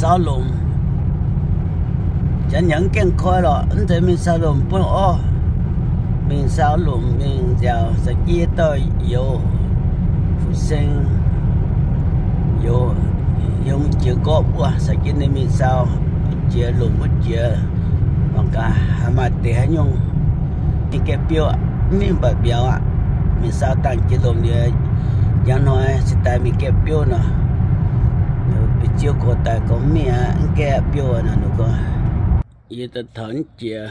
Sau lomc, janx yaac mv gaengh koi lorqc, mv zeiz mingh sau lomc buonv orv. Mingh sau lomc mingh nziaauc, za'gengh dauh youz, fu-seng youz, yiem jiex nqorqv wuov, za'gengh ninh mingh sau jiex lomc wuov jiex, mangc gaax haaix maaih deix haaix nyungc mingh gaeqv biouv, mv mingh mbatc mbiauz aqv. Mingh sau dangh jiex lomc liuz, njang hnoi se daaih mingh gaeqv biouv nor, bieqc ziouv gox daaih gorngv mv mingh aqv, mv gaeqv biouv nor, ninh gorngv, yie daaih taux mv jiex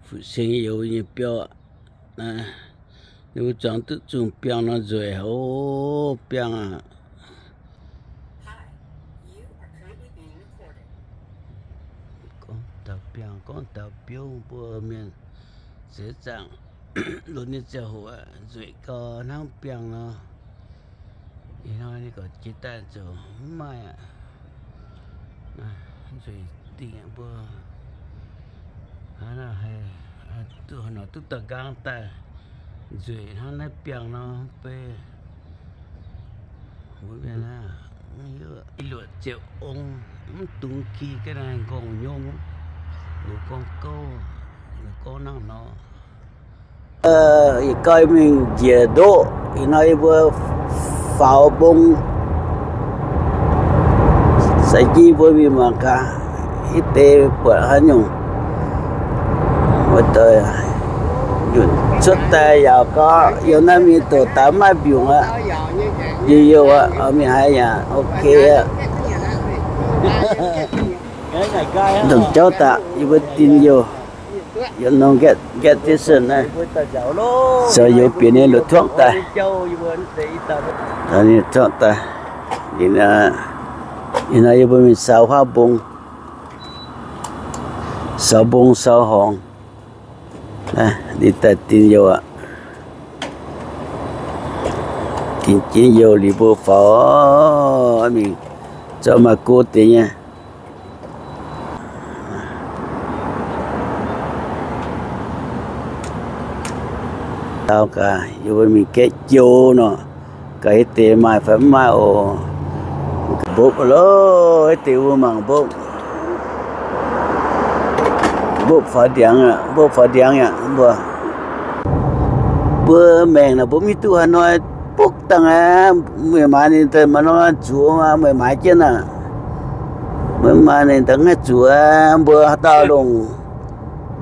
fu-seng youz nyei biauv. Ninh mbuo zuangx duqv zungh biangh nor nzueic haic, biangh aqv. Gorngv dauh biangh, gorngv dauh biouv, mbuo mienh seix zaangc lunx nyei ziangh hoc nzueic gau hnangv biangh nor. Ih hnoi ninh gorqv jiex daaih ziouc mv maaih aqv. Nzueic dingh mbuo. Hnangv naaiv haih duqv, duqv daaih nqaang daaih nzueic hnangv naaiv biangh nor beiv. Mbuo mienh naaiv, luoqc ziepc ong, mv dungx ki ga'naaiv nqorngv nyong, longc gorngv gouv, longc gorngv nangv nor. Yietc gau mingh njiec ndoqv, ih hnoi yie mbuo faaux mbong. Sai jienv mbuo mingh mangc gaax, hitv deix buatc haaix nyungc. Wuov deix cuotv daaih yaac gorngv yiem naaiv mingh doqc daaih mv maaih mbiungc aqv. Yie youh aqv, mingh haaix yaac ok aqv. Ndongc jauv daaih yie mbuo dinh youh. Yiem norm gas station naaiv, zoux youz bieqc ninh luoqc tuangv daaih. Ninh tuangv daaih. Ih hnoi yie mbuo mingh saaux huaav mbong, saaux mbong saaux horngz. Ninh daaih dinh youh aqv. Dinh jienv youh liuz mbuo faaux mingh, zorqv maaih go deix nyei. Dau gaax, yie mbuo mingh gaeqv joux nor, gaax hitv deix maaih fai mv maaih oc. Mbopv loh, hitv deix mbuo mangc mbopv. Mbopv faaux ndiangx aqv, mbopv faaux ndiangx aqv mbuo. Mbuo maengc naaic mbuo mv hiuv duqv haaix hnoi bukv dangh aqv. Meih maaiz ninh daaih maaih norm zuoz, meih maaiz jienv aqv. Meih maaiz ninh daaih mv haih zuqc aqv. Mbuo haaix dauh longc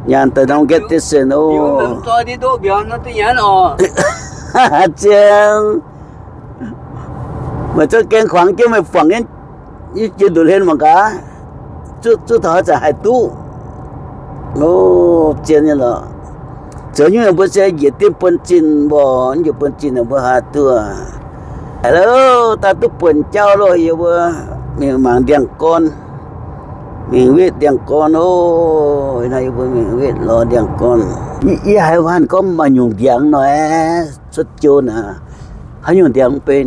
nyaanh daaih norm gas station oc. Ziangx, meih zungv gaeng kuangx jienv meih fangx jienv jiex nduqc hlen mangc gaax, zuqc taux haaix zanc haih duqv. Loh, zien nyei lorqc. Zoux nyungc mbuo se njiec dien buonv-zinh mbuo, njiec buonv-zinh mbuo haaix duqv. Haiz loh, daaih duqv buonc jauv loh, yie mbuo mingh mangc ndiangx-gorn, mingh wetv ndiangx-gorn oc. Ih hnoi yie mbuo mingh wetv lorz ndiangx-gorn. Yie haiz hanc gorngv maaih nyungc ndiangx nor, cuotv jou naaic, haaix nyungc ndiangx mv bei,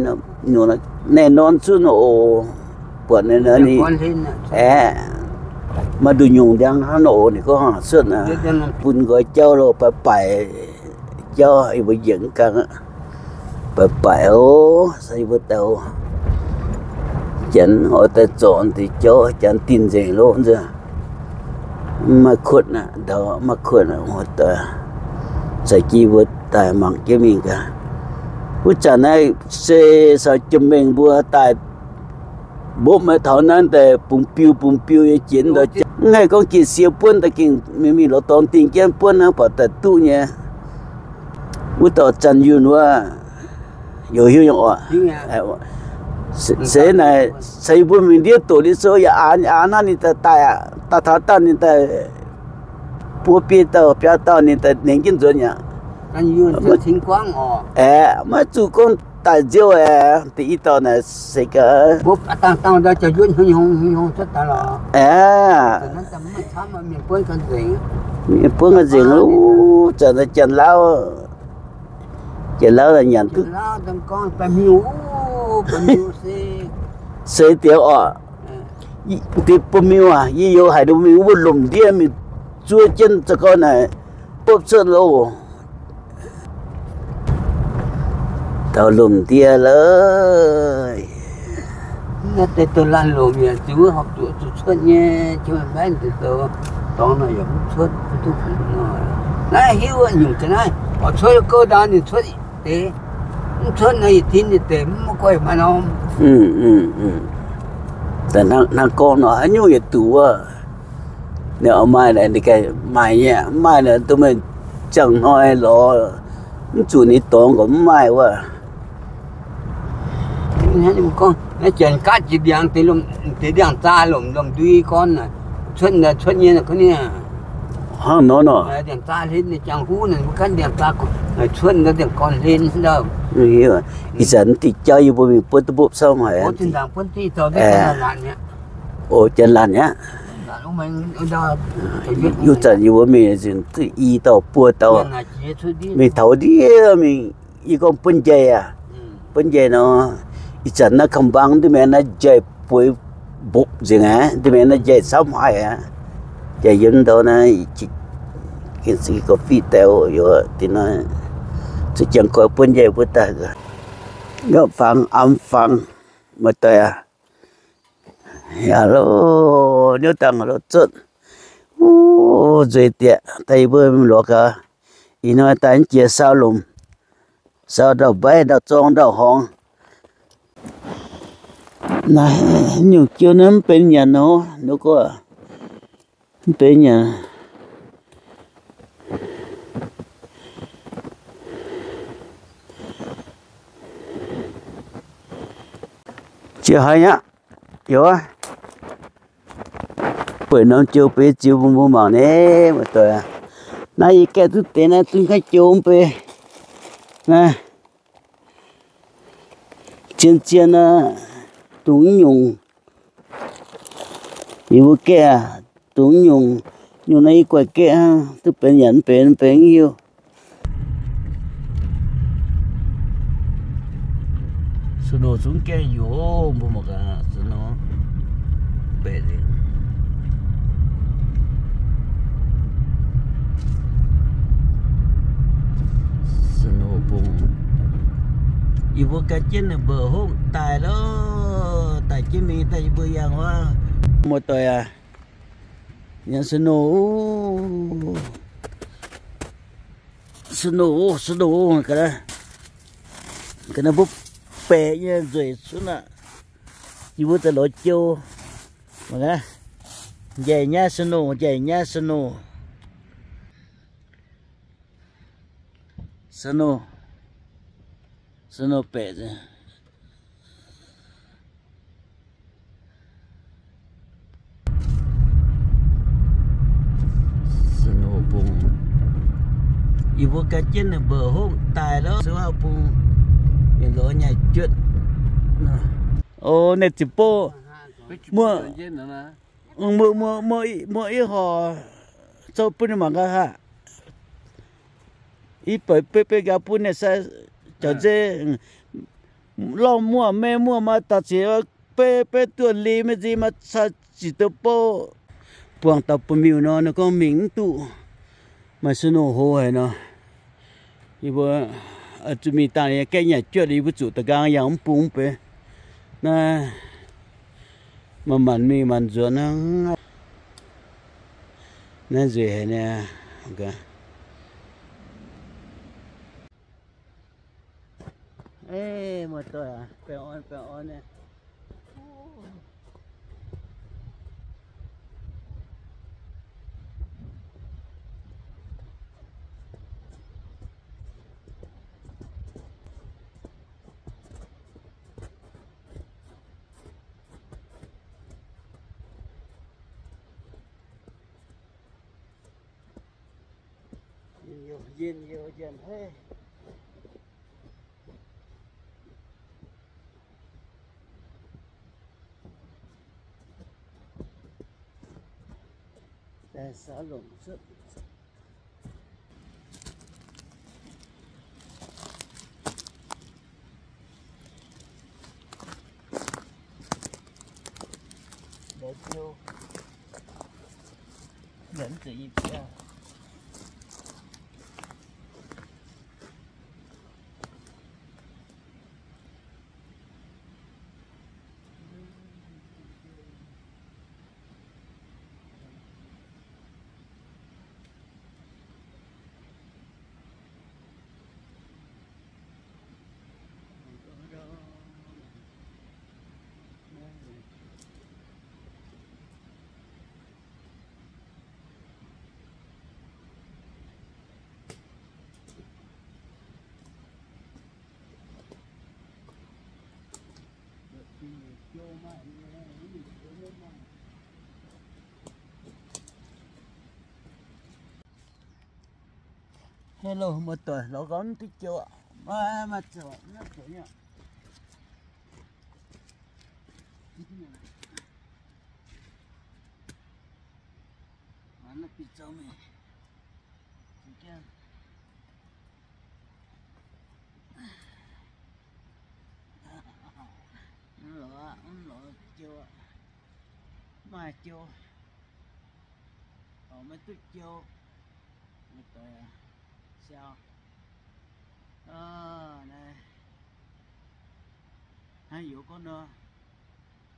naaiv norm zunv oc. Buatc naaiv, aeqv, maaih nduqc nyungc ndiangx hnangv nor oc. Ninh gorngv cuotv naaic, bun nqoi jauv loh, baaic baaic jauv, yie mbuo njiec mv gaengh aqv. Baaic baaic oc, yie mbuo daaih oc. Janx oix daaih zorc deix jauv, janx dinh nzengc loh nzunc. Mv maaih kuotv aqv, ndau maiv kuotv aqv, daaih. Za'gengh mbuo daaih mangc jienv mingh gaax. Wuov zanc naaiv se caux jiem-mengh mbuo daaih mbopv maiv taux naaiv daaih bungx biu bungx biu nyei jiex ndau jaax. Mv haih gorngv gengh sie buonv daaih gengh mingh mingh lorz dorngx dingh jienv buonv hnangv baac daaih duqv nyei. Wuov dauh Zanh Yunh wuov, youz hiuv nyei oc. Se naaic caux yie mbuo mingh ndiev doqc liuz sou yaac aax aax hnangv ninh daaih daaih aqv. Daaih taux daaih ninh daaih buo biei dauh biaa dauh ninh daaih nengx jienv nzuonx aqv. Aeqv, maiv zuqc gorngv daaih nziouv aeqv, da'yietv dauh naaic se gaax. Aeqv, mienh buonv ga'nzengc, zanc-zanc Janx-Lauv, Janx-Lauv nyanc duqv seix diex oc. Deix bun miuc aac, yie youz haic ninh mbuo mingh wuov lomc ndiev mingh zuov jienv za'gengh gau naaic, bopv cuotv loh. Taux lomc ndiev loh, Naaiv deix douh laanh lomc yaac ziux wuov horpc zuqc zuqc cuotv nyei, qiemx maiv deix douh dorngx nor yaac mv cuotv, mv duqv nor. Naaiv hiuv nyungc ga'naaiv oix cuotv gouv ndaauv ninh cuotv deix, mv cuotv nor yietc tin yietc deix mv guaih maaih norm. Hnangv gorngv nor haaix nyungc yietc duqv wuov. Ninh oix maaih naaic ninh ganh maaih nyei, mv maaih naaic duqv meih ziangh hnoi lorz mv zuqc ninh dorngx gorqv mv maaih wuov. Naaiv janx-gaatv jiex ndiangx deix, deix ndiangx-zaa lomc, lomc ndui gorn, cuotv, cuotv nyei gorngv ninh hnangv nor nor. Ndiangx-zaa hlen nyei, jangx huv naaic mbuo gaanv ndiangx-zaa cuotv ndiangx gorn hlen ndau. Ih zanc diuh jauv yie mbuo mingh buonv duqv mbopv camv haic. Oc, janx-laanh aqv. Ih zanc yie mbuo mingh nzengc duqv i dauh buo dauh. Mingh taux ndiev mingh, yie gorngv buonv njaih aqv. Buonv njaih nor, ih zanc naaiv kambang duqv maengx naaiv njaih bueix mbopv nzengc aqv, duqv maengx naaiv njaih camv haic aqv. Jaax yiem ndau naaiv, gengh se gorqv-fiqv daaih oc, yaac dingc naaiv zuqc jangx koiv buonv njaih mbuo daaih. Nyorqv fangx, am fangx, muoz-doic aac. Yaac lo, niouv dangh lo zotv. Wuov, nzueic dieqc, daaih yie mbuo lorz gaax. Ih hnoi daaih mv jiex sau lomc, sau ndau-mbaiv, ndau-zorng, ndau-horngz. Naaiv nyungc jiu naaiv mv benx nyanc nor, nor gorngv mv benx nyanc. Jiex haaix nyungc? Yaac bueix norm jiu beiv ziux bun mbuo mangc nyei, muoz-doic. Naaiv yie gaeqv duqv deix naaiv zungv gaanv jiu mv bei. Naaiv zien-zien aqv, dungx nyungc. Yie mbuo gaeqv aqv, dungx nyungc. Nyungc naaiv yie guaix gaeqv hnangv, duqv benx nyanc mv benx, mv benx hiuv. Snow zungv gaengh yuoqc, mbuo mangc gaax snow baeqc nzengc. Snow bung. Yie mbuo gan jienv ninh mbuo hopv daaih loh, daaih jienv mingh daaih yie mbuo yangh wuov. Muoz-doic aac, nyanc snow. Snow, snow, ga'naaiv mbuo baeqc nyei nzueic cunv aqv. Yie mbuo za'gengh lorz jiu. Mangc gaax, njaih nyaiv snow, njaih nyaiv snow. Snow, snow baeqc. Snow bung. Yie mbuo gan jienv ninh mbuo hopv daaih loh, se wuov bung, ninh lorz nyaai juotv. O, ninh ziouc bov. Muoz, muoz, muoz ih horc zoux bun ninh mangc gaax haac. Ih beiv beiv nqaai bun ninh sai caux nzei. Lorngh muoz, mei muoz maaih dauh ziex beiv beiv duoh li maiv nziex maaih caa zic duqv bouv. Buangh dauh bun miuc nor, ninh gorngv mingh mv duqv. Maaih snow hoz haic nor. Yie mbuo zuqc mingh dangh gaeqv nyaai juotv, yie mbuo zuqc da'nqaang yangh mv bung mv bei. Naaiv manc-manc mingh manc nzuonx hnangv. Naaiv nzueic haic niaa. Muoz-doic, baengh orn, baengh orn nyei. Njien-youh, njien-youh, njien-hei. Daaih saux longc cuotv. Laaix jiu, laaix zuqc i biaa. Hello, muoz-doic, lorz gorngv mv duqv joux aqv. Maaih, maaih zoux, maaih zoux nyei. Mv lorz, mv lorz joux, maaih joux, maiv duqv joux. Siau. Naaiv, hnangv youz gorngv nor,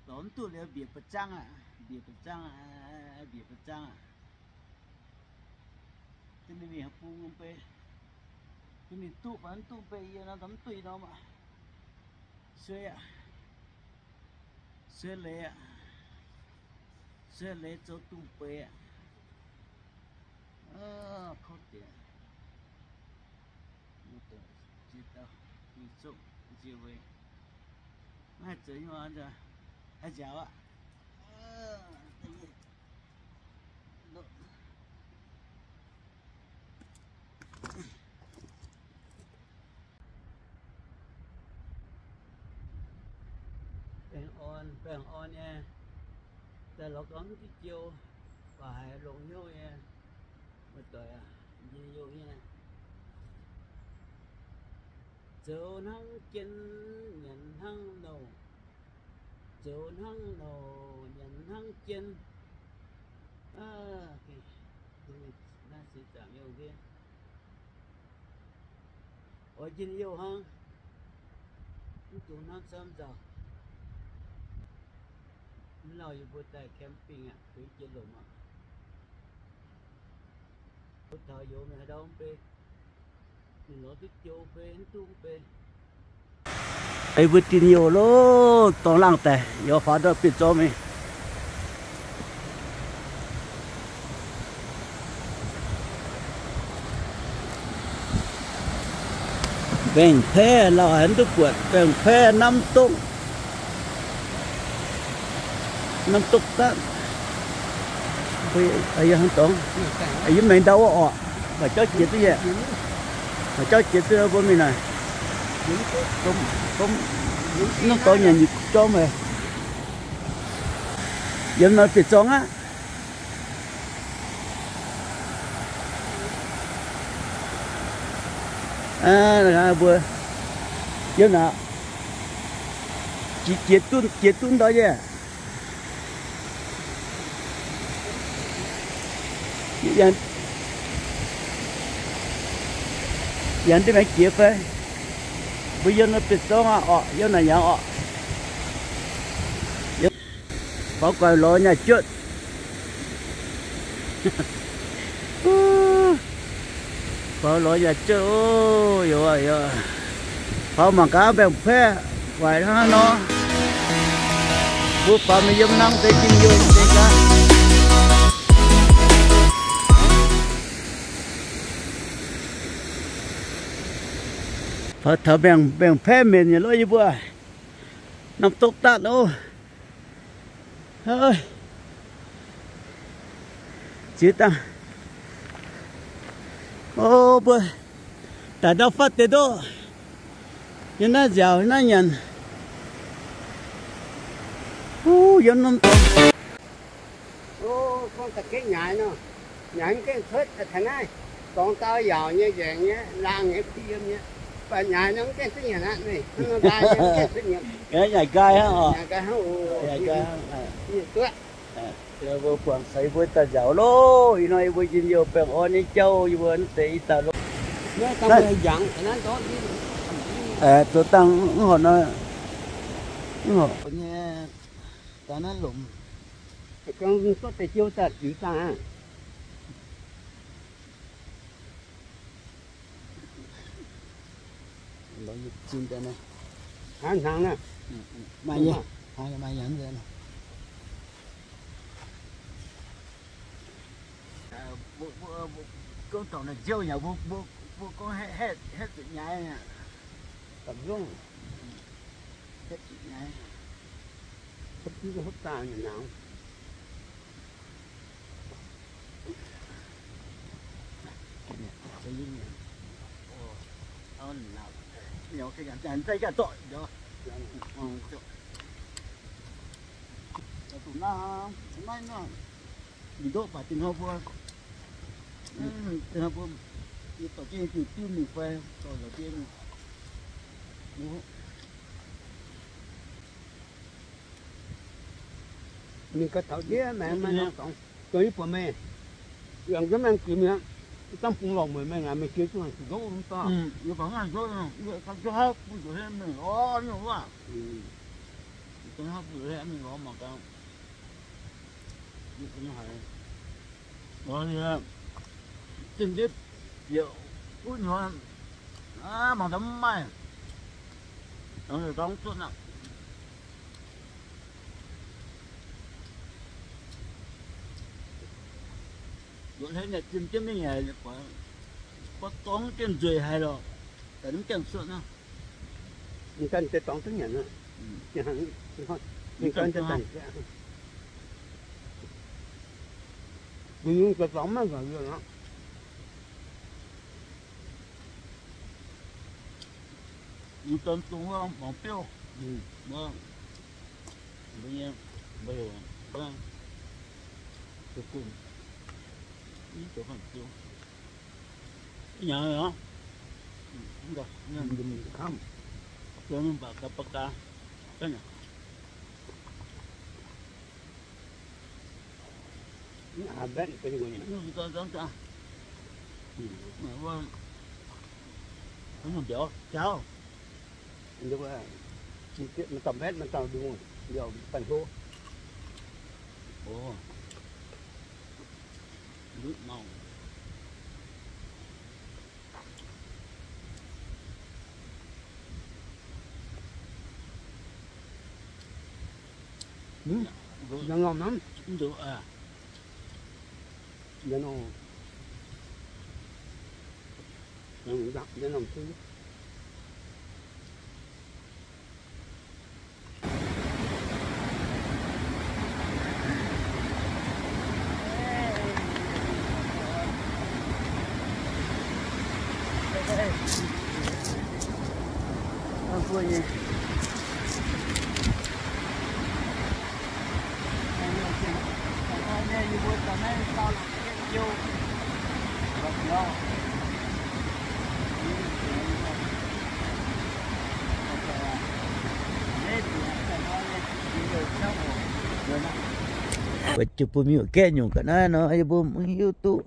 lorz mv duqv liuz mbiec ba'zangv aqv, mbiec ba'zangv aqv, mbiec ba'zangv aqv. Duqv ninh mingh bung mv bei, duqv ninh duqv fai mv duqv mv bei, yie nor mv duqv yie nor maah. Suei aqv. Suei leiz aqv. Suei leiz zoux dungh beiz aqv. Kouv diex. Maiv haih zoux nyei, haaix nziaauc aqv. Baengh orn, baengh orn nyei. Daaih lorz gorngv mv diuh jiou, baac haiz longx hnyouv nyei. Muoz-doic aac, njien-youh nyei. Zoux hnangv jien, nyanc hnangv nouh. Zoux hnangv nouh, nyanc hnangv jien. Naaiv se zaangc youh ndiev. Oix njien-youh hnangv. Mv dungx hnamv camv nzauh. Mv lauh yie mbuo daaih camping aqv, benx jiex lomc aqv. Mbuo taux youz mingh haaix ndau mv bei. Ninh lorz duqv jou mv bei, mv duqv mv bei. Ei mbuo njien-youh loh, dorngx laangh daaih, yaac faaux ndau bieqc zorqv mingh. Mbaengx-Paeqv lauh haic mv duqv buatc, Mbaengx-Paeqv, Namv Dokv, Namv Dokv Datv. Yie hnangv dorngx, yie maengx ndau wuov orqc, maaih jauv jiex duqv yaac, maaih jauv jiex duqv mbuo mingh naaic. Hnangv dorngx nyanc nyic jorm haic. Yiem nor bieqc zorngx aqv. Mbuo yiem naaic, jiex, jiex duqv ndau yaac, yaac ndiev maengx jiex fai? Mbuo yiem nor bieqc zorngv aqv orqc, yiem naaic yangh orqc. Faaux guaix lorz nyaah juotv. Faaux lorz nyaah juotv oc. Faaux mangc gaax Mbaengx-Paeqv waaic hnangv haaix nor. Mbuo faaux mingh yiem hnangv deix njien-youh deix gaax. Faaux taux Mbaengx-Paeqv mbenc nyei lov yie mbuo. Namv Dokv Datv oc. Ziex dangh. O, mbuo daaih ndau fatv deix ndoqv. Yiem naaiv nziaauc, yiem naaiv nyanc. Huv, yiem norm dorngx. Gorngv da'kengv nyaaix nor, nyaaix mv gaengh cuotv taux naaiv. Dorngx dau yaauc nyei, nzaengc nyei, laangh nyei, kuv yiem nyei. Baac nyaaix nor mv gaengh cuotv nyanc aqv. Naaiv nqaai mv gaengh cuotv nyanc. Nyaaix nqaai hnangv oc. Nyaaix nqaai hnangv. Mbuo buangh caux yie mbuo daaih nziaauc loh. Ih hnoi yie mbuo njien-youh baengh orn nyei jauv yie mbuo naaiv deix ih daaih loh. Zoux dangh mv horpc nor, mv horpc nyei. Daaih naaiv lomc. Gorngv duqv deix jiouv daaih liuz dangh aqv. Hnangv naaiv. Maaih nyei. Maaih nyei. Gorngv dorngc naaic nziouv yaac mbuo, mbuo gorngv haeqv zuqc nyaaix aqv. Dapc nzungv haeqv zuqc nyaaix. Ndoqv baac dinh hnoi mbuo, dinh hnoi mbuo, yie dorh jienv diuh diuv mingh fai dorh la'bieiv mingh. Ninh ganh taux ndiev maengx maiv nor dorngx, dongh yie buatc meih yangh jienv maengx jiex mi'aqv, dangh bung lorqc mueic meih naaic, meih jiex duqv naaic ndoqv mv baac. Yie baac mv haih ndoqv, yie ganh jienv haaix bung ndoqv hlen mingh lorz nyungc wuov. Jienv haaix bung ndoqv hlen mingh lorz mangc gaax. Zinh ndiev bieqc uv nyuoz, mangc daaih mv maaih, dangh zuqc aqv. Ndoqv hlen yaac zinh jienv mingh yaac buatc gorngv jienv nzueic haic lorqc, daaih mv gaengh cuotv nor. Ninh ganh deix dorngx duqv nyanc. Ninh ganh deix dorngx, ninh ganh deix dorngx maiv nzauc yie aqv. Yie dorn dongh wuov mangc biouv, mbuo, mbuo nyei, mbuo, mbuo, mbuo, mbuo, mbuo, Weic zuqc bun mingh gaeqv nyungc ga'naaiv nor, yie mbuo mv hiuv duqv.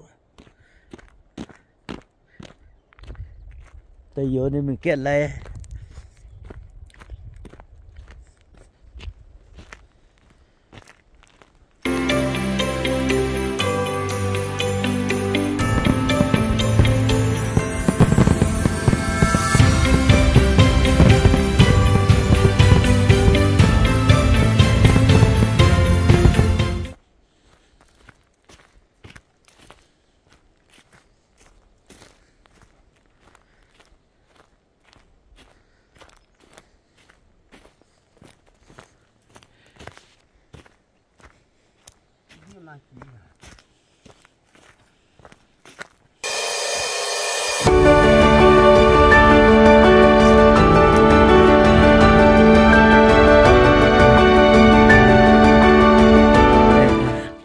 Da'youz ninh mingh gaeqv lai.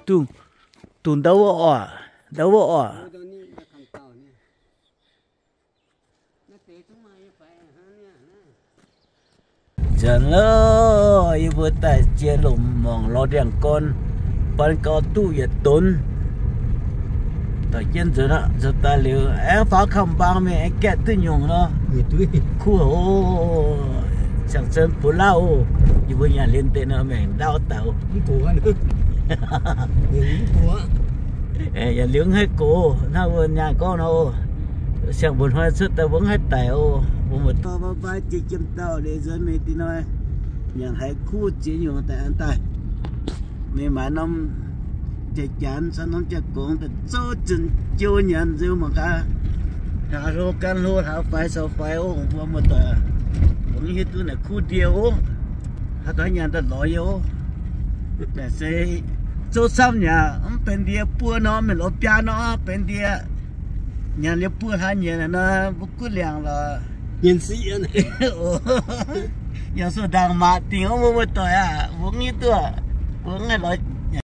Dungh, dungh ndau wuov oc, ndau wuov oc. Nzunc loh, yie mbuo daaih jiex lomc mangc lorz ndiangx-gorn, ban gau duqv yietc donx. Doic jienv nzuonx aqv, nzuonx daaih liuz aengx faaux kamx mbaang mingh aengx gaeqv duqv nyungc nor. Kuv oc, ziangh zunv bun lauh oc. Yie mbuo nyanc liuz deix nor maengc ndaauv daic oc. Yaac liuz mv haih gox, hnangv mbuo nyaanh gorngv nor oc. Siang-mbuo hnoi cuotv daaih mbuo mv haih daic oc. Mbuo muoz-doic bye bye jiex jiem dauh liuz nzuonx mingh dih hnoi, nyanc haiz kuv ziex nyungc daaih an daaih. Mingh maaiz norm jai-janx caux norm jai-gongx daaih zouv zunc jiu nyanc nzeu mangc gaax. Hlaax hlo gan hlo, hlaax faix sou faix oc. Mbuo muoz-doic, mbuo mv hiuv duqv naaic kuv ndie oc. Haaix dauh nyanc daaih lorz yie oc. Se zouv camv yaac mv benx ndie buo nor, mienh lorz biaa nor benx ndie. Nyanc liuz buo hlaax nyieqc nor, mbuo gunv liangx lorz. Yaac sueih ndaangc maac dingc wuov mbuo muoz-doic aah, mbuo mv hiuv duqv, mbuo mv haih lorz